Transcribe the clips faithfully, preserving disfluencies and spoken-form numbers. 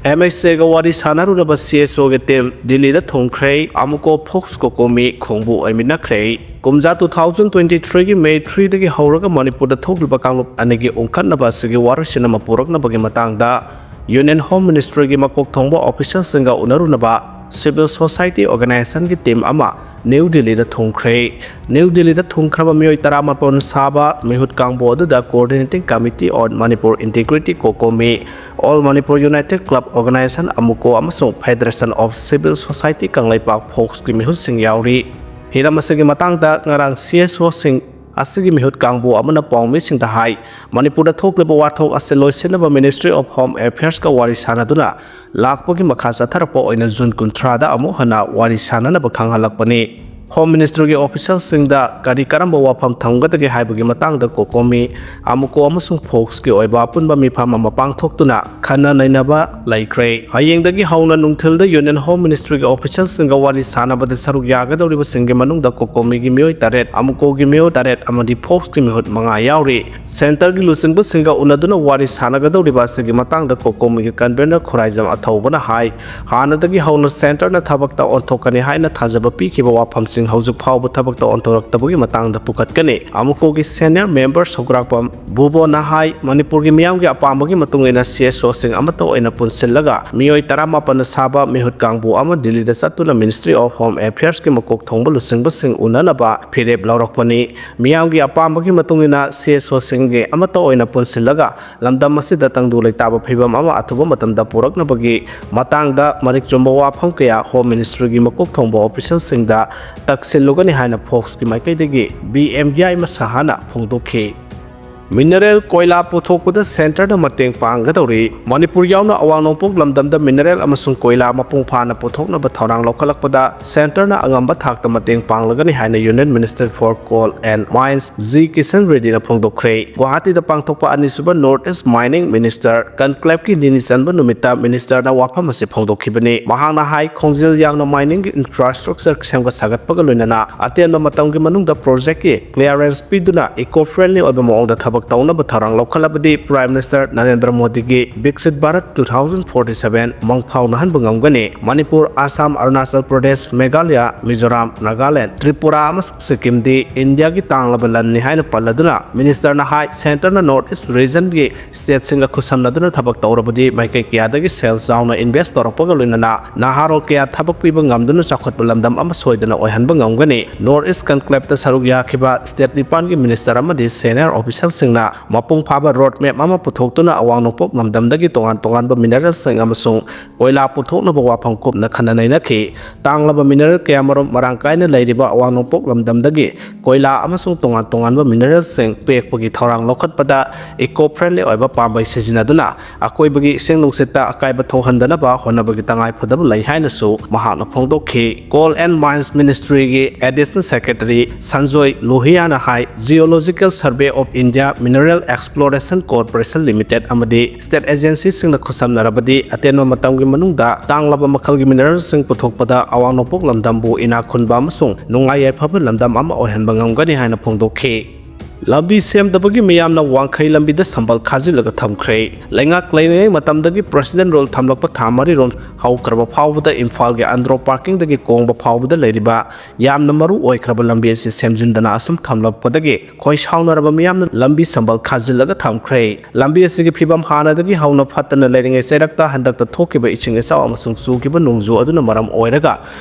M H ꯑꯦꯒ ꯋꯥꯔꯤ ꯁꯥꯟꯅꯔꯨꯅꯕ C S ꯑꯣꯒꯤ team ꯗꯤꯜꯂꯤꯗ ꯊꯨꯡꯈ꯭ꯔꯦ꯫ ꯑꯃꯨꯀꯣ ꯐꯣꯛꯁ ꯀꯣꯀꯣꯃꯤ ꯈꯣꯡꯕꯨ ꯑꯣꯏꯃꯤꯟꯅꯈ꯭ꯔꯦ꯫ ꯀꯨꯝꯖꯥ two thousand twenty three ꯒꯤ May three ꯗꯒꯤ ꯍꯧꯔꯒ ꯃꯅꯤꯄꯨꯔꯗ ꯊꯣꯛꯂꯤꯕ ꯀꯥꯡꯂꯨꯞ ꯑꯅꯤꯒꯤ ꯎꯪꯈꯠꯅꯕ ꯑꯁꯤꯒꯤ ꯋꯥꯔꯣꯏꯁꯤꯟ ꯑꯃ ꯄꯨꯔꯛꯅꯕꯒꯤ ꯃꯇꯥꯡꯗ Union Home Ministry ꯒꯤ ꯃꯀꯣꯛ ꯊꯣꯡꯕ official ꯁꯤꯡꯒ ꯎꯅꯔꯨꯅꯕ civil society organization ꯒꯤ ꯇꯤꯝ ꯑꯃ ꯅ꯭ꯌꯨ ꯗꯤꯜꯂꯤꯗ ꯊꯨꯡꯈ꯭ꯔꯦ꯫ ꯅ꯭ꯌꯨ ꯗꯤꯜꯂꯤꯗ ꯊꯨꯡꯈ꯭ꯔꯕ ꯃꯤꯑꯣꯏ ꯇꯔꯥꯃꯥꯄꯟ ꯁꯥꯕ ꯃꯤꯍꯨꯠ ꯀꯥꯡꯕꯨ ꯑꯗꯨꯗ Coordinating Committee on Manipur Integrity, ꯀꯣꯀꯣꯃꯤ, All Manipur United Club Organization, ꯑꯃꯨꯀꯣ, ꯑꯃꯁꯨꯡ Federation of Civil Society Kangleipak, ꯐꯣꯛꯁꯀꯤ ꯃꯤꯍꯨꯠꯁꯤꯡ ꯌꯥꯎꯔꯤ꯫ ꯍꯤꯔꯝ ꯑꯁꯤꯒꯤ ꯃꯇꯥꯡꯗ ꯉꯔꯥꯡ ꯁꯤ ꯑꯦꯁ ꯑꯣꯁꯤꯡ ꯑꯁꯤꯒꯤ ꯃꯤꯍꯨꯠ ꯀꯥꯡꯕꯨ ꯑꯃꯅ ꯄꯥꯎꯃꯤꯁꯤꯡꯗ ꯍꯥꯏ, ꯃꯅꯤꯄꯨꯔꯗ ꯊꯣꯛꯂꯤꯕ ꯋꯥꯊꯣꯛ ꯑꯁꯤ ꯂꯣꯏꯁꯤꯟꯅꯕ Ministry of Home Affairs ꯀ ꯋꯥꯔꯤ ꯁꯥꯟꯅꯗꯨꯅ ꯂꯥꯛꯄꯒꯤ ꯃꯈꯥ ꯆꯠꯊꯔꯛꯄ ꯑꯣꯏꯅ ꯖꯨꯟ ꯀꯨꯟꯊ꯭ꯔꯥꯗ ꯑꯃꯨꯛ ꯍꯟꯅ ꯋꯥꯔꯤ ꯁꯥꯟꯅꯅꯕ ꯈꯪꯍꯜꯂꯛꯄꯅꯤ꯫ Home Ministry ꯒꯤ official ꯁꯤꯡꯗ ꯀꯔꯤ ꯀꯔꯝꯕ ꯋꯥꯐꯝ ꯊꯝꯒꯗꯒꯦ ꯍꯥꯏꯕꯒꯤ ꯃꯇꯥꯡꯗ ꯀꯣꯀꯣꯃꯤ, ꯑꯃꯨꯀꯣ ꯑꯃꯁꯨꯡ ꯐꯣꯛꯁꯀꯤ ꯑꯣꯏꯕ ꯑꯄꯨꯟꯕ ꯃꯤꯐꯝ ꯑꯃ ꯄꯥꯡꯊꯣꯛꯇꯨꯅ ꯈꯟꯅ ꯅꯩꯅꯕ ꯂꯩꯈ꯭ꯔꯦ꯫ ꯍꯌꯦꯡꯗꯒꯤ ꯍꯧꯅ ꯅꯨꯡꯊꯤꯜꯗ Union Home Ministry ꯒꯤ official ꯁꯤꯡꯒ ꯋꯥꯔꯤ ꯁꯥꯟꯅꯕꯗ ꯁꯔꯨꯛ ꯌꯥꯒꯗꯧꯔꯤꯕꯁꯤꯡꯒꯤ ꯃꯅꯨꯡꯗ ꯀꯣꯀꯣꯃꯤꯒꯤ ꯃꯤꯑꯣꯏ ꯇꯔꯦꯠ, ꯑꯃꯨꯀꯣꯒꯤ ꯃꯤꯑꯣꯏ ꯇꯔꯦꯠ ꯑꯃꯗꯤ ꯐꯣꯛꯁꯀꯤ ꯃꯤꯍꯨꯠ ꯃꯉꯥ ꯌꯥꯎꯔꯤ꯫ Centre ꯒꯤ ꯂꯨꯆꯤꯡꯕꯁꯤꯡꯒ ꯎꯅꯗꯨꯅ ꯋꯥꯔꯤ ꯁꯥꯟꯅꯒꯗꯧꯔꯤꯕ ꯑꯁꯤꯒꯤ ꯃꯇꯥꯡꯗ ꯀꯣꯀꯣꯃꯤꯒꯤ convener ꯈꯨꯔꯥꯏꯖꯝ ꯑꯊꯧꯕꯅ ꯍꯥꯏ, ꯍꯥꯟꯅꯗꯒꯤ ꯍꯧꯅ centre ꯅ ꯊꯕꯛꯇ ꯑꯣꯟꯊꯣꯛꯀꯅꯤ ꯍꯥꯏꯅ ꯊꯥꯖꯕ ꯄꯤꯈꯤꯕ ꯋꯥꯐꯝꯁꯤꯡ ꯍꯧꯖꯤꯛ ꯐꯥꯎꯕ ꯊꯕꯛꯇ ꯑꯣꯟꯊꯣꯔꯛꯇꯕꯒꯤ ꯃꯇꯥꯡꯗ ꯄꯨꯈꯠꯀꯅꯤ꯫ ꯑꯃꯨꯀꯣꯒꯤ senior member ꯁꯧꯒ꯭ꯔꯥꯛꯄꯝ ꯕꯨꯕꯣꯅ ꯍꯥꯏ, ꯃꯅꯤꯄꯨꯔꯒꯤ ꯃꯤꯌꯥꯝꯒꯤ ꯑꯄꯥꯝꯕꯒꯤ ꯃꯇꯨꯡ ꯏꯟꯅ ꯁꯤ ꯑꯦꯁ ꯑꯣꯁꯤꯡ ꯑꯃꯠꯇ ꯑꯣꯏꯅ ꯄꯨꯟꯁꯤꯜꯂꯒ ꯃꯤꯑꯣꯏ ꯇꯔꯥꯃꯥꯄꯟꯅ ꯁꯥꯕ ꯃꯤꯍꯨꯠ ꯀꯥꯡꯕꯨ ꯑꯃ ꯗꯤꯜꯂꯤꯗ ꯆꯠꯇꯨꯅ Ministry of Home Affairs ꯀꯤ ꯃꯀꯣꯛ ꯊꯣꯡꯕ ꯂꯨꯆꯤꯡꯕꯁꯤꯡ ꯎꯅꯅꯕ ꯐꯤꯔꯦꯞ ꯂꯧꯔꯛꯄꯅꯤ꯫ ꯃꯤꯌꯥꯝꯒꯤ ꯑꯄꯥꯝꯕꯒꯤ ꯃꯇꯨꯡ ꯏꯟꯅ ꯁꯤ ꯑꯦꯁ ꯑꯣꯁꯤꯡꯒꯤ ꯑꯃꯠꯇ ꯑꯣꯏꯅ ꯄꯨꯟꯁꯤꯜꯂꯒ ꯂꯝꯗꯝ ꯑꯁꯤꯗ ꯇꯪꯗꯨ ꯂꯩꯇꯥꯕ ꯐꯤꯕꯝ ꯑꯃ ꯑꯊꯨꯕ ꯃꯇꯝꯗ ꯄꯨꯔꯛꯅꯕꯒꯤ ꯃꯇꯥꯡꯗ ꯃꯔꯤꯛ ꯆꯨꯝꯕ ꯋꯥꯐꯝ ꯀꯌꯥ Home Ministry ꯒꯤ ꯃꯀꯣꯛ ꯊꯣꯡꯕ official ꯁꯤꯡꯗ ꯇꯛꯁꯤꯜꯂꯨꯒꯅꯤ ꯍꯥꯏꯅ ꯐꯣꯛꯁꯀꯤ ꯃꯥꯏꯀꯩꯗꯒꯤ ꯕꯤ ꯑꯦꯝ ꯌꯥꯏꯃ ꯁꯍꯥꯅ ꯐꯣꯡꯗꯣꯛꯈꯤ꯫ Mineral ꯀꯣꯏꯂꯥ ꯄꯨꯊꯣꯛꯄꯗ centre ꯅ ꯃꯇꯦꯡ ꯄꯥꯡꯒꯗꯧꯔꯤ꯫ ꯃꯅꯤꯄꯨꯔ ꯌꯥꯎꯅ ꯑꯋꯥꯡ ꯅꯣꯡꯄꯣꯛ ꯂꯝꯗꯝꯗ mineral ꯑꯃꯁꯨꯡ ꯀꯣꯏꯂꯥ ꯃꯄꯨꯡ ꯐꯥꯅ ꯄꯨꯊꯣꯛꯅꯕ ꯊꯧꯔꯥꯡ ꯂꯧꯈꯠꯂꯛꯄꯗ centre ꯅ ꯑꯉꯝꯕ ꯊꯥꯛꯇ ꯃꯇꯦꯡ ꯄꯥꯡꯂꯒꯅꯤ ꯍꯥꯏꯅ Union Minister for Coal and Mines G Kishan ꯔꯦꯗꯗꯤꯅ ꯐꯣꯡꯗꯣꯛꯈ꯭ꯔꯦ꯫ ꯒꯨꯋꯥꯍꯥꯇꯤꯗ ꯄꯥꯡꯊꯣꯛꯄ ꯑꯅꯤꯁꯨꯕ North East Mining Minister Conclave ꯀꯤ ꯅꯤꯅꯤ ꯆꯟꯕ ꯅꯨꯃꯤꯠꯇ Minister ꯅ ꯋꯥꯐꯝ ꯑꯁꯤ ꯐꯣꯡꯗꯣꯛꯈꯤꯕꯅꯤ꯫ ꯃꯍꯥꯛꯅ ꯍꯥꯏ, ꯈꯣꯡꯖꯦꯜ ꯌꯥꯡꯅ mining ꯒꯤ infrastructure ꯁꯦꯝꯒꯠ ꯁꯥꯒꯠꯄꯒ ꯂꯣꯏꯅꯅ ꯑꯇꯦꯟꯕ ꯃꯇꯝꯒꯤ ꯃꯅꯨꯡꯗ project ꯀꯤ clearance ꯄꯤꯗꯨꯅ eco friendly ꯑꯣꯏꯕ ꯃꯑꯣꯡꯗ ꯊꯕꯛ ꯇꯧꯅꯕ ꯊꯧꯔꯥꯡ ꯂꯧꯈꯠꯂꯕꯗꯤ Prime Minister ꯅꯔꯦꯟꯗ꯭ꯔ ꯃꯣꯗꯤꯒꯤ ꯕꯤꯛꯁꯤꯠ Bharat two thousand forty seven ꯃꯪ ꯐꯥꯎꯅꯍꯟꯕ ꯉꯝꯒꯅꯤ꯫ ꯃꯅꯤꯄꯨꯔ, ꯑꯁꯥꯝ, ꯑꯔꯨꯅꯥꯆꯜ ꯄ꯭ꯔꯗꯦꯁ, ꯃꯦꯘꯥꯂꯌꯥ, ꯃꯤꯖꯣꯔꯥꯝ, ꯅꯥꯒꯥꯂꯦꯟ, ꯇ꯭ꯔꯤꯄꯨꯔꯥ ꯑꯃꯁꯨꯡ ꯁꯤꯛꯀꯤꯝꯗꯤ ꯏꯟꯗꯤꯌꯥꯒꯤ ꯇꯥꯡꯂꯕ ꯂꯟꯅꯤ ꯍꯥꯏꯅ ꯄꯜꯂꯗꯨꯅ, Minister ꯅ ꯍꯥꯏ, Centre ꯅ North East Region ꯒꯤ state ꯁꯤꯡꯒ ꯈꯨꯠꯁꯝꯅꯗꯨꯅ ꯊꯕꯛ ꯇꯧꯔꯕꯗꯤ ꯃꯥꯏꯀꯩ ꯀꯌꯥꯗꯒꯤ ꯁꯦꯜ ꯆꯥꯎꯅ invest ꯇꯧꯔꯛꯄꯒ ꯂꯣꯏꯅꯅ ꯅꯍꯥꯔꯣꯜ ꯀꯌꯥ ꯊꯕꯛ ꯄꯤꯕ ꯉꯝꯗꯨꯅ ꯆꯥꯎꯈꯠꯄ ꯂꯝꯗꯝ ꯑꯃ ꯁꯣꯏꯗꯅ ꯑꯣꯏꯍꯟꯕ ꯉꯝꯒꯅꯤ꯫ North East Conclave ꯇ ꯁꯔꯨꯛ ꯌꯥꯈꯤꯕ state ꯅꯤꯄꯥꯟꯒꯤ Minister ꯑꯃꯗꯤ senior official ꯁꯤꯡꯅ ꯃꯄꯨꯡ ꯐꯥꯕ road map ꯑꯃ ꯄꯨꯊꯣꯛꯇꯨꯅ ꯑꯋꯥꯡ ꯅꯣꯡꯄꯣꯛ ꯂꯝꯗꯝꯗꯒꯤ ꯇꯣꯉꯥꯟ ꯇꯣꯉꯥꯟꯕ mineral ꯁꯤꯡ ꯑꯃꯁꯨꯡ ꯀꯣꯏꯂꯥ ꯄꯨꯊꯣꯛꯅꯕ ꯋꯥꯐꯝ ꯀꯨꯞꯅ ꯈꯟꯅ ꯅꯩꯅꯈꯤ꯫ ꯇꯥꯡꯂꯕ mineral ꯀꯌꯥꯃꯔꯨꯝ ꯃꯔꯥꯡ ꯀꯥꯏꯅ ꯂꯩꯔꯤꯕ ꯑꯋꯥꯡ ꯅꯣꯡꯄꯣꯛ ꯂꯝꯗꯝꯗꯒꯤ ꯀꯣꯏꯂꯥ ꯑꯃꯁꯨꯡ ꯇꯣꯉꯥꯟ ꯇꯣꯉꯥꯟꯕ mineral ꯁꯤꯡ ꯄꯦꯛꯄꯒꯤ ꯊꯧꯔꯥꯡ ꯂꯧꯈꯠꯄꯗ eco friendly ꯑꯣꯏꯕ ꯄꯥꯝꯕꯩ ꯁꯤꯖꯤꯟꯅꯗꯨꯅ ꯑꯀꯣꯏꯕꯒꯤ ꯏꯁꯤꯡ ꯅꯨꯡꯁꯤꯠꯇ ꯑꯀꯥꯏꯕ ꯊꯣꯛꯍꯟꯗꯅꯕ ꯍꯣꯠꯅꯕꯒꯤ ꯇꯉꯥꯏ ꯐꯗꯕ ꯂꯩ ꯍꯥꯏꯅꯁꯨ ꯃꯍꯥꯛꯅ ꯐꯣꯡꯗꯣꯛꯈꯤ꯫ Coal and Mines Ministry ꯒꯤ Additional Secretary Sanjoy ꯂꯣꯍꯤꯌꯥꯅ high, Geological Survey of India, Mineral Exploration Corporation Limited ꯑꯃꯗꯤ state agency ꯁꯤꯡꯅ ꯈꯨꯠꯁꯝꯅꯔꯕꯗꯤ ꯑꯇꯦꯟꯕ ꯃꯇꯝꯒꯤ ꯃꯅꯨꯡꯗ ꯇꯥꯡꯂꯕ ꯃꯈꯜꯒꯤ mineral ꯁꯤꯡ ꯄꯨꯊꯣꯛꯄꯗ ꯑꯋꯥꯡ ꯅꯣꯡꯄꯣꯛ ꯂꯝꯗꯝꯕꯨ ꯏꯅꯥꯛ ꯈꯨꯟꯕ ꯑꯃꯁꯨꯡ ꯅꯨꯡꯉꯥꯏ ꯌꯥꯏꯐꯕ ꯂꯝꯗꯝ ꯑꯃ ꯑꯣꯏꯍꯟꯕ ꯉꯝꯒꯅꯤ ꯍꯥꯏꯅ ꯐꯣꯡꯗꯣꯛꯈꯤ꯫ ꯂꯝꯕꯤ ꯁꯦꯝꯗꯕꯒꯤ ꯃꯤꯌꯥꯝꯅ ꯋꯥꯡꯈꯩ ꯂꯝꯕꯤꯗ ꯁꯝꯕꯜ ꯈꯥꯖꯤꯜꯂꯒ ꯊꯝꯈ꯭ꯔꯦ꯫ ꯂꯩꯉꯥꯛ ꯂꯩꯔꯤꯉꯩ ꯃꯇꯝꯗꯒꯤ President Rule ꯊꯝꯂꯛꯄ ꯊꯥ ꯃꯔꯤꯔꯣꯝ ꯍꯧꯈ꯭ꯔꯕ ꯐꯥꯎꯕꯗ ꯏꯝꯐꯥꯜꯒꯤ ꯑꯟꯗ꯭ꯔꯣ parking ꯗꯒꯤ ꯀꯣꯡꯕ ꯐꯥꯎꯕꯗ ꯂꯩꯔꯤꯕ ꯌꯥꯝꯅ ꯃꯔꯨ ꯑꯣꯏꯈ꯭ꯔꯕ ꯂꯝꯕꯤ ꯑꯁꯤ ꯁꯦꯝꯖꯤꯟꯗꯅ ꯑꯁꯨꯝ ꯊꯝꯂꯛꯄꯗꯒꯤ ꯈꯣꯏ ꯁꯥꯎꯅꯔꯕ ꯃꯤꯌꯥꯝꯅ ꯂꯝꯕꯤ ꯁꯝꯕꯜ ꯈꯥꯖꯤꯜꯂꯒ ꯊꯝꯈ꯭ꯔꯦ꯫ ꯂꯝꯕꯤ ꯑꯁꯤꯒꯤ ꯐꯤꯕꯝ ꯍꯥꯟꯅꯗꯒꯤ ꯍꯧꯅ ꯐꯠꯇꯅ ꯂꯩꯔꯤꯉꯩ ꯆꯩꯔꯛꯇ ꯍꯟꯗꯛꯇ ꯊꯣꯛꯈꯤꯕ ꯏꯁꯤꯡ ꯏꯆꯥꯎ ꯑꯃꯁꯨꯡ ꯆꯨꯈꯤꯕ ꯅꯣꯡꯖꯨ ꯑꯗꯨꯅ ꯃꯔꯝ ꯑꯣꯏꯔꯒ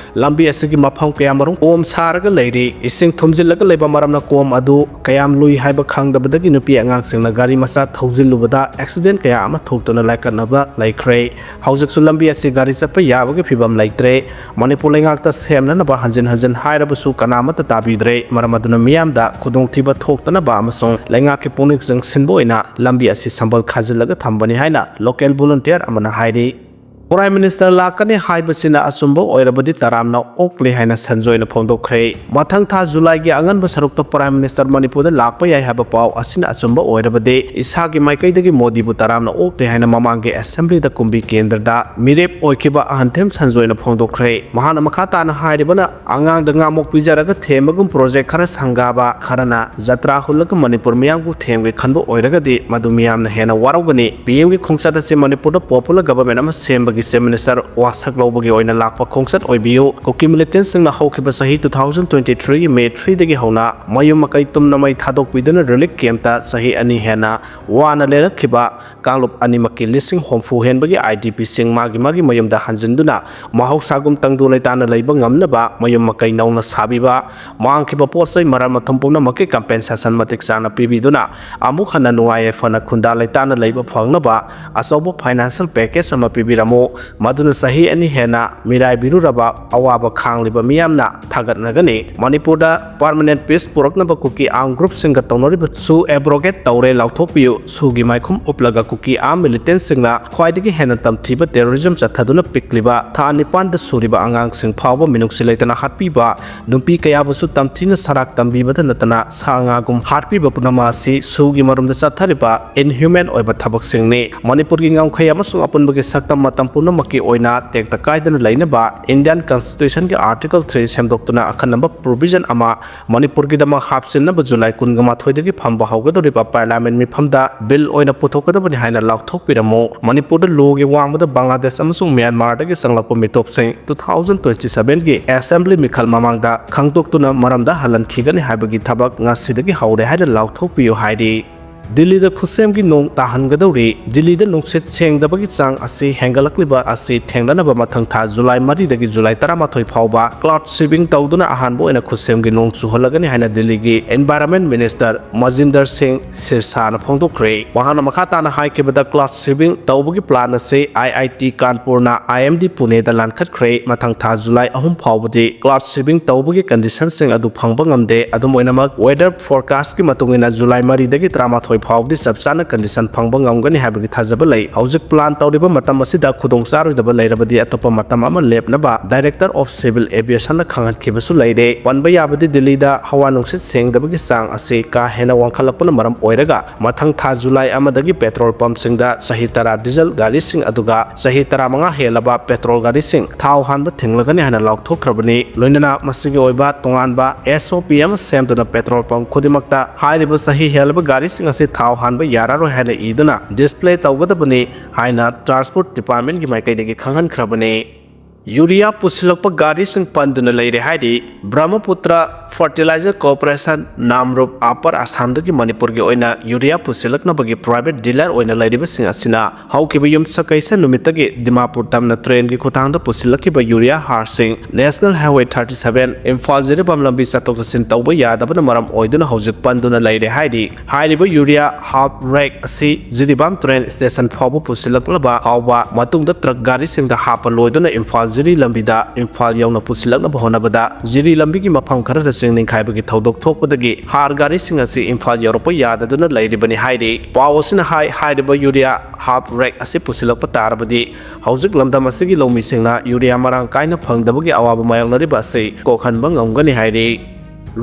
ꯂꯝꯕꯤ ꯑꯁꯤꯒꯤ ꯃꯐꯝ ꯀꯌꯥꯃꯔꯨꯝ ꯀꯣꯝ ꯁꯥꯔꯒ ꯂꯩꯔꯤ꯫ ꯏꯁꯤꯡ ꯊꯨꯝꯖꯤꯜꯂꯒ ꯂꯩꯕ ꯃꯔꯝꯅ ꯀꯣꯝ ꯑꯗꯨ ꯀꯌꯥꯝ ꯂꯨꯏ ꯍꯥꯏꯕ ꯈꯪꯗꯕꯗꯒꯤ ꯅꯨꯄꯤ ꯑꯉꯥꯡꯁꯤꯡꯅ ꯒꯥꯔꯤ ꯃꯆꯥ ꯊꯧꯖꯤꯜꯂꯨꯕꯗ accident ꯀꯌꯥ ꯑꯃ ꯊꯣꯛꯇꯨꯅ ꯂꯥꯏꯀꯠꯅꯕ ꯂꯩꯈ꯭ꯔꯦ꯫ ꯍꯧꯖꯤꯛꯁꯨ ꯂꯝꯕꯤ ꯑꯁꯤ ꯒꯥꯔꯤ ꯆꯠꯄ ꯌꯥꯕꯒꯤ ꯐꯤꯕꯝ ꯂꯩꯇ꯭ꯔꯦ꯫ ꯃꯅꯤꯄꯨꯔ ꯂꯩꯉꯥꯛꯇ ꯁꯦꯝꯅꯅꯕ ꯍꯟꯖꯤꯟ ꯍꯟꯖꯤꯟ ꯍꯥꯏꯔꯕꯁꯨ ꯀꯅꯥꯃꯠꯇ ꯇꯥꯕꯤꯗ꯭ꯔꯦ꯫ ꯃꯔꯝ ꯑꯗꯨꯅ ꯃꯤꯌꯥꯝꯗ ꯈꯨꯗꯣꯡꯊꯤꯕ ꯊꯣꯛꯇꯅꯕ ꯑꯃꯁꯨꯡ ꯂꯩꯉꯥꯛꯀꯤ ꯄꯨꯛꯅꯤꯡ ꯆꯤꯡꯁꯤꯟꯕ ꯑꯣꯏꯅ ꯂꯝꯕꯤ ꯑꯁꯤ ꯁꯝꯕꯜ ꯈꯥꯖꯤꯜꯂꯒ ꯊꯝꯕꯅꯤ ꯍꯥꯏꯅ local volunteer ꯑꯃꯅ ꯍꯥꯏꯔꯤ꯫ Prime Minister ꯂꯥꯛꯀꯅꯤ ꯍꯥꯏꯕꯁꯤꯅ ꯑꯆꯨꯝꯕ ꯑꯣꯏꯔꯕꯗꯤ ꯇꯔꯥꯝꯅ ꯑꯣꯛꯂꯤ ꯍꯥꯏꯅ ꯁꯟꯖꯣꯏꯅ ꯐꯣꯡꯗꯣꯛꯈ꯭ꯔꯦ꯫ ꯃꯊꯪ ꯊꯥ ꯖꯨꯂꯥꯏꯒꯤ ꯑꯉꯟꯕ ꯁꯔꯨꯛꯇ Prime Minister ꯃꯅꯤꯄꯨꯔꯗ ꯂꯥꯛꯄ ꯌꯥꯏ ꯍꯥꯏꯕ ꯄꯥꯎ ꯑꯁꯤꯅ ꯑꯆꯨꯝꯕ ꯑꯣꯏꯔꯕꯗꯤ ꯏꯁꯥꯒꯤ ꯃꯥꯏꯀꯩꯗꯒꯤ ꯃꯣꯗꯤꯕꯨ ꯇꯔꯥꯝꯅ ꯑꯣꯛꯂꯤ ꯍꯥꯏꯅ ꯃꯃꯥꯡꯒꯤ Assemblyꯗ ꯀꯨꯝꯕꯤ ꯀꯦꯟꯗ꯭ꯔꯗ ꯃꯤꯔꯦꯞ ꯑꯣꯏꯈꯤꯕ ꯑꯍꯟꯊꯦꯝ ꯁꯟꯖꯣꯏꯅ ꯐꯣꯡꯗꯣꯛꯈ꯭ꯔꯦ꯫ ꯃꯍꯥꯛꯅ ꯃꯈꯥ ꯇꯥꯅ ꯍꯥꯏꯔꯤꯕꯅ, ꯑꯉꯥꯡꯗ ꯉꯥꯃꯣꯛ ꯄꯤꯖꯔꯒ ꯊꯦꯝꯕꯒꯨꯝ project ꯈꯔ ꯁꯪꯒꯥꯕ, ꯈꯔꯅ ꯖꯇ꯭ꯔꯥ ꯍꯨꯜꯂꯒ ꯃꯅꯤꯄꯨꯔ ꯃꯤꯌꯥꯝꯕꯨ ꯊꯦꯝꯒꯦ ꯈꯟꯕ ꯑꯣꯏꯔꯒꯗꯤ ꯃꯗꯨ ꯃꯤꯌꯥꯝꯅ ꯍꯦꯟꯅ ꯋꯥꯔꯧꯒꯅꯤ꯫ ꯄꯤ ꯑꯦꯝꯒꯤ ꯈꯣꯡꯆꯠ ꯑꯁꯤ ꯃꯅꯤꯄꯨꯔꯗ popular government ꯑꯃ ꯁꯦꯝꯕꯒꯤ Chief Minister ꯋꯥꯁꯛ ꯂꯧꯕꯒꯤ ꯑꯣꯏꯅ ꯂꯥꯛꯄ ꯈꯣꯡꯆꯠ ꯑꯣꯏꯕꯤꯌꯨ꯫ ꯀꯨꯀꯤ militantꯁꯤꯡꯅ ꯍꯧꯈꯤꯕ ꯆꯍꯤ two thousand twenty threeꯒꯤ May threeꯗꯒꯤ ꯍꯧꯅ ꯃꯌꯨꯝ ꯃꯀꯩ ꯇꯨꯝꯅ ꯃꯩ ꯊꯥꯗꯣꯛꯄꯤꯗꯨꯅ relief campꯇ ꯆꯍꯤ ꯑꯅꯤ ꯍꯦꯟꯅ ꯋꯥꯅ ꯂꯦꯜꯂꯛꯈꯤꯕ ꯀꯥꯡꯂꯨꯞ ꯑꯅꯤꯃꯛꯀꯤ ꯂꯤꯁꯤꯡ ꯍꯨꯝꯐꯨ ꯍꯦꯟꯕꯒꯤ I D Pꯁꯤꯡ ꯃꯥꯒꯤ ꯃꯥꯒꯤ ꯃꯌꯨꯝꯗ ꯍꯟꯖꯤꯟꯗꯨꯅ ꯃꯍꯧꯁꯥꯒꯨꯝ ꯇꯪꯗꯨ ꯂꯩꯇꯥꯅ ꯂꯩꯕ ꯉꯝꯅꯕ ꯃꯌꯨꯝ ꯃꯀꯩ ꯅꯧꯅ ꯁꯥꯕꯤꯕ, ꯃꯥꯡꯈꯤꯕ ꯄꯣꯠ ꯆꯩ ꯃꯔꯝ ꯃꯊꯨꯝ ꯄꯨꯝꯅꯃꯛꯀꯤ compensation ꯃꯇꯤꯛ ꯆꯥꯅ ꯄꯤꯕꯤꯗꯨꯅ ꯑꯃꯨꯛ ꯍꯟꯅ ꯅꯨꯡꯉꯥꯏ ꯌꯥꯏꯐꯅ ꯈꯨꯟꯗꯥ ꯂꯩꯇꯥꯅ ꯂꯩꯕ ꯐꯪꯅꯕ ꯑꯆꯧꯕ financial package ꯑꯃ ꯄꯤꯕꯤꯔꯝꯃꯨ꯫ ꯃꯗꯨꯅ ꯆꯍꯤ ꯑꯅꯤ ꯍꯦꯟꯅ ꯃꯤꯔꯥꯏꯕꯤꯔꯨꯔꯕ ꯑꯋꯥꯕ ꯈꯥꯡꯂꯤꯕ ꯃꯤꯌꯥꯝꯅ ꯊꯥꯒꯠꯅꯒꯅꯤ꯫ ꯃꯅꯤꯄꯨꯔꯗ permanent peace ꯄꯨꯔꯛꯅꯕ ꯀꯨꯀꯤ armed groupꯁꯤꯡꯒ ꯇꯧꯅꯔꯤꯕ SoO abrogate ꯇꯧꯔꯦ, ꯂꯥꯎꯊꯣꯛꯄꯤꯌꯨ꯫ SoOꯒꯤ ꯃꯥꯏꯈꯨꯝ ꯎꯞꯂꯒ ꯀꯨꯀꯤ armed militantꯁꯤꯡꯅ ꯈ꯭ꯋꯥꯏꯗꯒꯤ ꯍꯦꯟꯅ ꯇꯝꯊꯤꯕ terrorism ꯆꯠꯊꯗꯨꯅ ꯄꯤꯛꯂꯤꯕ ꯊꯥ ꯅꯤꯄꯥꯟꯗ ꯁꯨꯔꯤꯕ ꯑꯉꯥꯡꯁꯤꯡ ꯐꯥꯎꯕ ꯃꯤꯅꯨꯡꯁꯤ ꯂꯩꯇꯅ ꯍꯥꯠꯄꯤꯕ, ꯅꯨꯄꯤ ꯀꯌꯥꯕꯨꯁꯨ ꯇꯝꯊꯤꯅ ꯁꯔꯥꯛ ꯇꯝꯕꯤꯕꯗ ꯅꯠꯇꯅ ꯁꯥ ꯉꯥꯒꯨꯝ ꯍꯥꯠꯄꯤꯕ ꯄꯨꯝꯅꯃꯛ ꯑꯁꯤ SoOꯒꯤ ꯃꯔꯨꯝꯗ ꯆꯠꯊꯔꯤꯕ inhuman ꯑꯣꯏꯕ ꯊꯕꯛꯁꯤꯡꯅꯤ꯫ ꯃꯅꯤꯄꯨꯔꯒꯤ ꯉꯝꯈꯩ ꯑꯃꯁꯨꯡ ꯑꯄꯨꯟꯕꯒꯤ ꯁꯛꯇꯝ ꯃꯇꯝ ꯄꯨꯝꯅꯃꯛꯀꯤ ꯑꯣꯏꯅ ꯇꯦꯛꯇ ꯀꯥꯏꯗꯅ ꯂꯩꯅꯕ Indian Constitutionꯒꯤ Article three ꯁꯦꯝꯗꯣꯛꯇꯨꯅ ꯑꯈꯟꯅꯕ provision ꯑꯃ ꯃꯅꯤꯄꯨꯔꯒꯤꯗꯃꯛ ꯍꯥꯞꯆꯤꯟꯅꯕ ꯖꯨꯂꯥꯏ ꯀꯨꯟꯒ ꯃꯥꯊꯣꯏꯗꯒꯤ ꯐꯝꯕ ꯍꯧꯒꯗꯧꯔꯤꯕ Parliament ꯃꯤꯐꯝꯗ bill ꯑꯣꯏꯅ ꯄꯨꯊꯣꯛꯀꯗꯕꯅꯤ ꯍꯥꯏꯅ ꯂꯥꯎꯊꯣꯛꯄꯤꯔꯝꯃꯨ꯫ ꯃꯅꯤꯄꯨꯔꯗ ꯂꯣꯒꯤ ꯋꯥꯡꯃꯗ ꯕꯪꯒ꯭ꯂꯥꯗꯦꯁ ꯑꯃꯁꯨꯡ ꯃ꯭ꯌꯥꯟꯃꯥꯔꯗꯒꯤ ꯆꯪꯂꯛꯄ ꯃꯤꯇꯣꯞꯁꯤꯡ two thousand twenty sevenꯒꯤ Assembly ꯃꯤꯈꯜ ꯃꯃꯥꯡꯗ ꯈꯪꯗꯣꯛꯇꯨꯅ ꯃꯔꯝꯗ ꯍꯜꯍꯟꯈꯤꯒꯅꯤ ꯍꯥꯏꯕꯒꯤ ꯊꯕꯛ ꯉꯁꯤꯗꯒꯤ ꯍꯧꯔꯦ ꯍꯥꯏꯅ ꯂꯥꯎꯊꯣꯛꯄꯤꯌꯨ ꯍꯥꯏꯔꯤ꯫ ꯗꯤꯜꯂꯤꯗ ꯈꯨꯠꯁꯦꯝꯒꯤ ꯅꯣꯡ ꯇꯥꯍꯟꯒꯗꯧꯔꯤ꯫ ꯗꯤꯜꯂꯤꯗ ꯅꯨꯡꯁꯤꯠ ꯁꯦꯡꯗꯕꯒꯤ ꯆꯥꯡ ꯑꯁꯤ ꯍꯦꯟꯒꯠꯂꯛꯂꯤꯕ ꯑꯁꯤ ꯊꯦꯡꯅꯅꯕ ꯃꯊꯪ ꯊꯥ ꯖꯨꯂꯥꯏ ꯃꯔꯤꯗꯒꯤ ꯖꯨꯂꯥꯏ ꯇꯔꯥꯃꯥꯊꯣꯏ ꯐꯥꯎꯕ cloud seeding ꯇꯧꯗꯨꯅ ꯑꯍꯥꯟꯕ ꯑꯣꯏꯅ ꯈꯨꯠꯁꯦꯝꯒꯤ ꯅꯣꯡ ꯆꯨꯍꯜꯂꯒꯅꯤ ꯍꯥꯏꯅ ꯗꯤꯜꯂꯤꯒꯤ Environment Minister ꯃꯖꯤꯟꯗꯔ ꯁꯤꯡ ꯁꯤꯔꯁꯥꯅ ꯐꯣꯡꯗꯣꯛꯈ꯭ꯔꯦ꯫ ꯃꯍꯥꯛꯅ ꯃꯈꯥ ꯇꯥꯅ ꯍꯥꯏꯈꯤꯕꯗ, cloud seeding ꯇꯧꯕꯒꯤ plan ꯑꯁꯤ I I T ꯀꯥꯟꯄꯨꯔꯅ I M D ꯄꯨꯅꯦꯗ ꯂꯥꯟꯈꯠꯈ꯭ꯔꯦ꯫ ꯃꯊꯪ ꯊꯥ ꯖꯨꯂꯥꯏ ꯑꯍꯨꯝ ꯐꯥꯎꯕꯗꯤ cloud seeding ꯇꯧꯕꯒꯤ conditionꯁꯤꯡ ꯑꯗꯨ ꯐꯪꯕ ꯉꯝꯗꯦ꯫ ꯑꯗꯨꯝ ꯑꯣꯏꯅꯃꯛ, weather forecastꯀꯤ ꯃꯇꯨꯡ ꯏꯟꯅ ꯖꯨꯂꯥꯏ ꯃꯔꯤꯗꯒꯤ ꯇꯔꯥꯃꯥꯊꯣꯏ ꯐꯥꯎꯗꯤ ꯆꯞ ꯆꯥꯅ condition ꯐꯪꯕ ꯉꯝꯒꯅꯤ ꯍꯥꯏꯕꯒꯤ ꯊꯥꯖꯕ ꯂꯩ꯫ ꯍꯧꯖꯤꯛ plan ꯇꯧꯔꯤꯕ ꯃꯇꯝ ꯑꯁꯤꯗ ꯈꯨꯗꯣꯡ ꯆꯥꯔꯣꯏꯗꯕ ꯂꯩꯔꯕꯗꯤ ꯑꯇꯣꯞꯄ ꯃꯇꯝ ꯑꯃ ꯂꯦꯞꯅꯕ Director of Civil Aviationꯅ ꯈꯪꯍꯟꯈꯤꯕꯁꯨ ꯂꯩꯔꯦ꯫ ꯄꯟꯕ ꯌꯥꯕꯗꯤ ꯗꯤꯜꯂꯤꯗ ꯍꯋꯥ ꯅꯨꯡꯁꯤꯠ ꯁꯦꯡꯗꯕꯒꯤ ꯆꯥꯡ ꯑꯁꯤ ꯀꯥ ꯍꯦꯟꯅ ꯋꯥꯡꯈꯠꯂꯛꯄꯅ ꯃꯔꯝ ꯑꯣꯏꯔꯒ ꯃꯊꯪ ꯊꯥ ꯖꯨꯂꯥꯏ ꯑꯃꯗꯒꯤ petrol pumpꯁꯤꯡꯗ ꯆꯍꯤ ꯇꯔꯥ diesel ꯒꯥꯔꯤꯁꯤꯡ ꯑꯗꯨꯒ ꯆꯍꯤ ꯇꯔꯥꯃꯉꯥ ꯍꯦꯜꯂꯕ petrol ꯒꯥꯔꯤꯁꯤꯡ ꯊꯥꯎ ꯍꯥꯟꯕ ꯊꯤꯡꯂꯒꯅꯤ ꯍꯥꯏꯅ ꯂꯥꯎꯊꯣꯛꯈ꯭ꯔꯕꯅꯤ꯫ ꯂꯣꯏꯅꯅ ꯃꯁꯤꯒꯤ ꯑꯣꯏꯕ ꯇꯣꯉꯥꯟꯕ S O P ꯑꯃ ꯁꯦꯝꯗꯨꯅ petrol pump ꯈꯨꯗꯤꯡꯃꯛꯇ ꯍꯥꯏꯔꯤꯕ ꯆꯍꯤ ꯍꯦꯜꯂꯕ ꯒꯥꯔꯤꯁꯤꯡ ꯑꯁꯤ ꯊꯥꯎ ꯍꯥꯟꯕ ꯌꯥꯔꯔꯣꯏ ꯍꯥꯏꯅ ꯏꯗꯨꯅ display ꯇꯧꯒꯗꯕꯅꯤ ꯍꯥꯏꯅ Transport Departmentꯀꯤ ꯃꯥꯏꯀꯩꯗꯒꯤ ꯈꯪꯍꯟꯈ꯭ꯔꯕꯅꯤ꯫ ꯌꯨꯔꯤꯌꯥ ꯄꯨꯁꯤꯜꯂꯛꯄ ꯒꯥꯔꯤꯁꯤꯡ ꯄꯟꯗꯨꯅ ꯂꯩꯔꯦ ꯍꯥꯏꯔꯤ꯫ ꯕ꯭ꯔꯍꯃꯄꯨꯇ꯭ꯔ Fertilizer Corporation, ꯅꯥꯝꯔꯨꯞ, Upper Assamꯗꯒꯤ ꯃꯅꯤꯄꯨꯔꯒꯤ ꯑꯣꯏꯅ ꯌꯨꯔꯤꯌꯥ ꯄꯨꯁꯤꯜꯂꯛꯅꯕꯒꯤ private dealer ꯑꯣꯏꯅ ꯂꯩꯔꯤꯕꯁꯤꯡ ꯑꯁꯤꯅ ꯍꯧꯈꯤꯕ ꯌꯨꯝꯁꯀꯩꯁ ꯅꯨꯃꯤꯠꯇꯒꯤ ꯗꯤꯃꯥꯄꯨꯔ ꯇꯝꯅ trainꯒꯤ ꯈꯨꯊꯥꯡꯗ ꯄꯨꯁꯤꯜꯂꯛꯈꯤꯕ ꯌꯨꯔꯤꯌꯥ ꯍꯥꯔꯁꯤꯡ National Highway thirty seven Imphal Jiribam ꯂꯝꯕꯤ ꯆꯠꯊꯣꯛ ꯆꯠꯁꯤꯟ ꯇꯧꯕ ꯌꯥꯗꯕꯅ ꯃꯔꯝ ꯑꯣꯏꯗꯨꯅ ꯍꯧꯖꯤꯛ ꯄꯟꯗꯨꯅ ꯂꯩꯔꯦ ꯍꯥꯏꯔꯤ꯫ ꯍꯥꯏꯔꯤꯕ ꯌꯨꯔꯤꯌꯥ half rake ꯑꯁꯤ ꯖꯤꯔꯤꯕꯥꯝ train station ꯐꯥꯎꯕ ꯄꯨꯁꯤꯜꯂꯛꯅꯕ ꯐꯥꯎꯕ ꯃꯇꯨꯡꯗ truck ꯒꯥꯔꯤꯁꯤꯡꯗ ꯍꯥꯞꯄ ꯂꯣꯏꯗꯨꯅ ꯏꯝꯐꯥꯜ ꯖꯤꯔꯤ ꯂꯝꯕꯤꯗ ꯏꯝꯐꯥꯜ ꯌꯧꯅ ꯄꯨꯁꯤꯜꯂꯛꯅꯕ ꯍꯣꯠꯅꯕꯗ ꯖꯤꯔꯤ ꯂꯝꯕꯤꯒꯤ ꯃꯐꯝ ꯈꯔꯗ ꯆꯤꯡ ꯅꯤꯡꯈꯥꯏꯕꯒꯤ ꯊꯧꯗꯣꯛ ꯊꯣꯛꯄꯗꯒꯤ ꯍꯥꯔ ꯒꯥꯔꯤꯁꯤꯡ ꯑꯁꯤ ꯏꯝꯐꯥꯜ ꯌꯧꯔꯛꯄ ꯌꯥꯗꯗꯨꯅ ꯂꯩꯔꯤꯕꯅꯤ ꯍꯥꯏꯔꯤ꯫ ꯄꯥꯎ ꯑꯁꯤꯅ ꯍꯥꯏ, ꯍꯥꯏꯔꯤꯕ ꯌꯨꯔꯤꯌꯥ half rake ꯑꯁꯤ ꯄꯨꯁꯤꯜꯂꯛꯄ ꯇꯥꯔꯕꯗꯤ ꯍꯧꯖꯤꯛ ꯂꯝꯗꯝ ꯑꯁꯤꯒꯤ ꯂꯧꯃꯤꯁꯤꯡꯅ ꯌꯨꯔꯤꯌꯥ ꯃꯔꯥꯡ ꯀꯥꯏꯅ ꯐꯪꯗꯕꯒꯤ ꯑꯋꯥꯕ ꯃꯥꯌꯣꯛꯅꯔꯤꯕ ꯑꯁꯤ ꯀꯣꯛꯍꯟꯕ ꯉꯝꯒꯅꯤ ꯍꯥꯏꯔꯤ꯫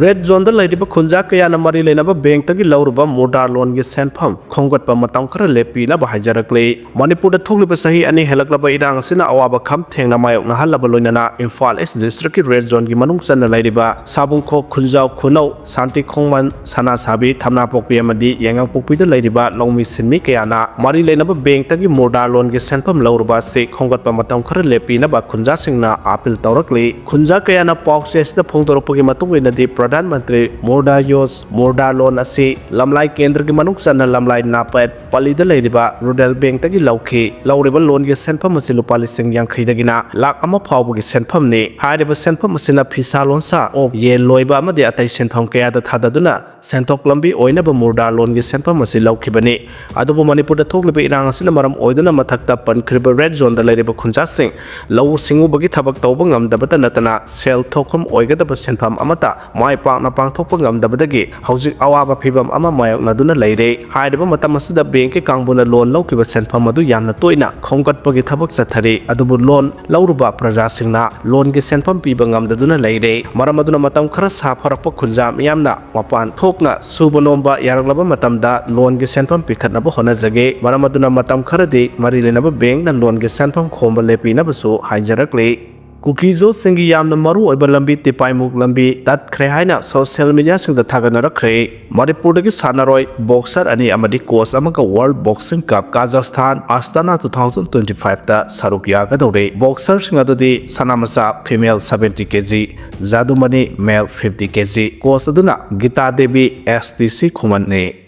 Red zoneꯗ ꯂꯩꯔꯤꯕ ꯈꯨꯟꯖꯥ ꯀꯌꯥꯅ ꯃꯔꯤ ꯂꯩꯅꯕ bankꯇꯒꯤ ꯂꯧꯔꯨꯕ ꯃꯨꯗ꯭ꯔꯥ loanꯒꯤ ꯁꯦꯟꯐꯝ ꯈꯣꯝꯒꯠꯄ ꯃꯇꯝ ꯈꯔ ꯂꯦꯞꯄꯤꯅꯕ ꯍꯥꯏꯖꯔꯛꯂꯤ꯫ ꯃꯅꯤꯄꯨꯔꯗ ꯊꯣꯛꯂꯤꯕ ꯆꯍꯤ ꯑꯅꯤ ꯍꯦꯜꯂꯛꯂꯕ ꯏꯔꯥꯡ ꯑꯁꯤꯅ ꯑꯋꯥꯕ ꯈꯝ ꯊꯦꯡꯅ ꯃꯥꯌꯣꯛꯅꯍꯜꯂꯕ ꯂꯣꯏꯅꯅ ꯏꯝꯐꯥꯜ East districtꯀꯤ red zoneꯒꯤ ꯃꯅꯨꯡ ꯆꯟꯅ ꯂꯩꯔꯤꯕ ꯁꯥꯕꯨꯡꯈꯣꯛ, ꯈꯨꯟꯖꯥꯎ, ꯈꯨꯅꯧ, ꯁꯥꯟꯇꯤ ꯈꯣꯡꯃꯟ, ꯁꯅꯥꯁꯥꯕꯤ, ꯊꯝꯅꯥꯄꯣꯛꯄꯤ ꯑꯃꯗꯤ ꯌꯥꯏꯉꯪꯄꯣꯛꯄꯤꯗ ꯂꯩꯔꯤꯕ ꯂꯧꯃꯤ ꯁꯤꯟꯃꯤ ꯀꯌꯥꯅ ꯃꯔꯤ ꯂꯩꯅꯕ bankꯇꯒꯤ ꯃꯨꯗ꯭ꯔꯥ loanꯒꯤ ꯁꯦꯟꯐꯝ ꯂꯧꯔꯨꯕ ꯑꯁꯤ ꯈꯣꯝꯒꯠꯄ ꯃꯇꯝ ꯈꯔ ꯂꯦꯞꯄꯤꯅꯕ ꯈꯨꯟꯖꯥꯁꯤꯡꯅ appeal ꯇꯧꯔꯛꯂꯤ꯫ ꯈꯨꯟꯖꯥ ꯀꯌꯥꯅ ꯄꯥꯎꯆꯦ ꯑꯁꯤꯗ ꯐꯣꯡꯗꯣꯔꯛꯄꯒꯤ ꯃꯇꯨꯡ ꯏꯟꯅꯗꯤ, ꯄ꯭ꯔꯙꯥꯟ ꯃꯟꯇ꯭ꯔꯤ ꯃꯨꯗ꯭ꯔꯥ ꯌꯣꯖ, ꯃꯨꯗ꯭ꯔꯥ loan ꯑꯁꯤ ꯂꯝꯂꯥꯏ ꯀꯦꯟꯗ꯭ꯔꯒꯤ ꯃꯅꯨꯡ ꯆꯟꯅ ꯂꯝꯂꯥꯏ ꯅꯥꯄꯦꯠ ꯄꯜꯂꯤꯗ ꯂꯩꯔꯤꯕ ꯔꯨꯔꯦꯜ ꯕꯦꯡꯛꯇꯒꯤ ꯂꯧꯈꯤ꯫ ꯂꯧꯔꯤꯕ ꯂꯣꯟꯒꯤ ꯁꯦꯟꯐꯝ ꯑꯁꯤ ꯂꯨꯄꯥ ꯂꯤꯁꯤꯡ ꯌꯥꯡꯈꯩꯗꯒꯤꯅ ꯂꯥꯈ ꯑꯃ ꯐꯥꯎꯕꯒꯤ ꯁꯦꯟꯐꯝꯅꯤ꯫ ꯍꯥꯏꯔꯤꯕ ꯁꯦꯟꯐꯝ ꯑꯁꯤꯅ ꯐꯤꯁꯥ ꯂꯣꯟꯁꯥ, ꯑꯣꯛ, ꯌꯦꯟ ꯂꯣꯏꯕ ꯑꯃꯗꯤ ꯑꯇꯩ ꯁꯦꯟꯐꯝ ꯀꯌꯥꯗ ꯊꯥꯗꯗꯨꯅ ꯁꯦꯟꯊꯣꯛ ꯂꯝꯕꯤ ꯑꯣꯏꯅꯕ ꯃꯨꯗ꯭ꯔꯥ ꯂꯣꯟꯒꯤ ꯁꯦꯟꯐꯝ ꯑꯁꯤ ꯂꯧꯈꯤꯕꯅꯤ꯫ ꯑꯗꯨꯕꯨ ꯃꯅꯤꯄꯨꯔꯗ ꯊꯣꯛꯂꯤꯕ ꯏꯔꯥꯡ ꯑꯁꯤꯅ ꯃꯔꯝ ꯑꯣꯏꯗꯨꯅ ꯃꯊꯛꯇ ꯄꯟꯈ꯭ꯔꯤꯕ ꯔꯦꯗ ꯖꯣꯟꯗ ꯂꯩꯔꯤꯕ ꯈꯨꯟꯖꯥꯁꯤꯡ ꯂꯧꯎ ꯁꯤꯡꯎꯕꯒꯤ ꯊꯕꯛ ꯇꯧꯕ ꯉꯝꯗꯕꯇ ꯅꯠꯇꯅ ꯁꯦꯜ ꯊꯣꯛꯐꯝ ꯑꯣꯏꯒꯗꯕ ꯁꯦꯟꯐꯝ ꯑꯃꯠꯇ ꯃꯥꯏ ꯄꯥꯛꯅ ꯄꯥꯡꯊꯣꯛꯄ ꯉꯝꯗꯕꯗꯒꯤ ꯍꯧꯖꯤꯛ ꯑꯋꯥꯕ ꯐꯤꯕꯝ ꯑꯃ ꯃꯥꯌꯣꯛꯅꯗꯨꯅ ꯂꯩꯔꯦ꯫ ꯍꯥꯏꯔꯤꯕ ꯃꯇꯝ ꯑꯁꯤꯗ ꯕꯦꯡꯛꯀꯤ ꯀꯥꯡꯕꯨꯅ ꯂꯣꯟ ꯂꯧꯈꯤꯕ ꯁꯦꯟꯐꯝ ꯑꯗꯨ ꯌꯥꯝꯅ ꯇꯣꯏꯅ ꯈꯣꯝꯒꯠꯄꯒꯤ ꯊꯕꯛ ꯆꯠꯊꯔꯤ꯫ ꯑꯗꯨꯕꯨ ꯂꯣꯟ ꯂꯧꯔꯨꯕ ꯄ꯭ꯔꯖꯥꯁꯤꯡꯅ ꯂꯣꯟꯒꯤ ꯁꯦꯟꯐꯝ ꯄꯤꯕ ꯉꯝꯗꯗꯨꯅ ꯂꯩꯔꯦ꯫ ꯃꯔꯝ ꯑꯗꯨꯅ ꯃꯇꯝ ꯈꯔ ꯁꯥꯐꯔꯛꯄ ꯈꯨꯟꯖꯥ ꯃꯤꯌꯥꯝꯅ ꯃꯄꯥꯟ ꯊꯣꯛꯅ ꯁꯨꯕ ꯅꯣꯝꯕ ꯌꯥꯔꯛꯂꯕ ꯃꯇꯝꯗ ꯂꯣꯟꯒꯤ ꯁꯦꯟꯐꯝ ꯄꯤꯈꯠꯅꯕ ꯍꯣꯠꯅꯖꯒꯦ꯫ ꯃꯔꯝ ꯑꯗꯨꯅ ꯃꯇꯝ ꯈꯔꯗꯤ ꯃꯔꯤ ꯂꯩꯅꯕ ꯕꯦꯡꯛꯅ ꯂꯣꯟꯒꯤ ꯁꯦꯟꯐꯝ ꯈꯣꯝꯕ ꯂꯦꯞꯄꯤꯅꯕꯁꯨ ꯍꯥꯏꯖꯔꯛꯂꯤ꯫ ꯀꯨꯀꯤꯖꯣꯁꯤꯡꯒꯤ ꯌꯥꯝꯅ ꯃꯔꯨ ꯑꯣꯏꯕ ꯂꯝꯕꯤ ꯇꯤꯄꯥꯏꯃꯨꯛ ꯂꯝꯕꯤ ꯇꯠꯈ꯭ꯔꯦ ꯍꯥꯏꯅ ꯁꯣꯁꯤꯌꯦꯜ ꯃꯤꯗꯤꯌꯥꯁꯤꯡꯗ ꯊꯥꯒꯠꯅꯔꯛꯈ꯭ꯔꯦ꯫ ꯃꯅꯤꯄꯨꯔꯗꯒꯤ ꯁꯥꯟꯅꯔꯣꯏ ꯕꯣꯛꯁꯔ ꯑꯅꯤ ꯑꯃꯗꯤ ꯀꯣꯆ ꯑꯃꯒ ꯋꯥꯔꯜꯗ ꯕꯣꯛꯁꯤꯡ ꯀꯞ ꯀꯥꯖꯥꯈꯁꯇꯥꯟ ꯑꯁꯇꯥꯅꯥ ꯇꯨ ꯊꯥꯎꯖꯟ ꯇ꯭ꯋꯦꯟꯇꯤ ꯐꯥꯏꯚꯇ ꯁꯔꯨꯛ ꯌꯥꯒꯗꯧꯔꯦ꯫ ꯕꯣꯛꯁꯔꯁꯤꯡ ꯑꯗꯨꯗꯤ ꯁꯅꯥꯃꯆꯥ ꯐꯤꯃꯦꯜ ꯁꯚꯦꯟꯇꯤ ꯀꯦ ꯖꯤ, ꯖꯥꯗꯨꯃꯅꯤ ꯃꯦꯜ ꯐꯤꯐꯇꯤ ꯀꯦ ꯖꯤ, ꯀꯣꯆ ꯑꯗꯨꯅ ꯒꯤꯇꯥ ꯗꯦꯕꯤ ꯑꯦꯁ ꯇꯤ ꯁꯤ ꯈꯨꯃꯟꯅꯤ꯫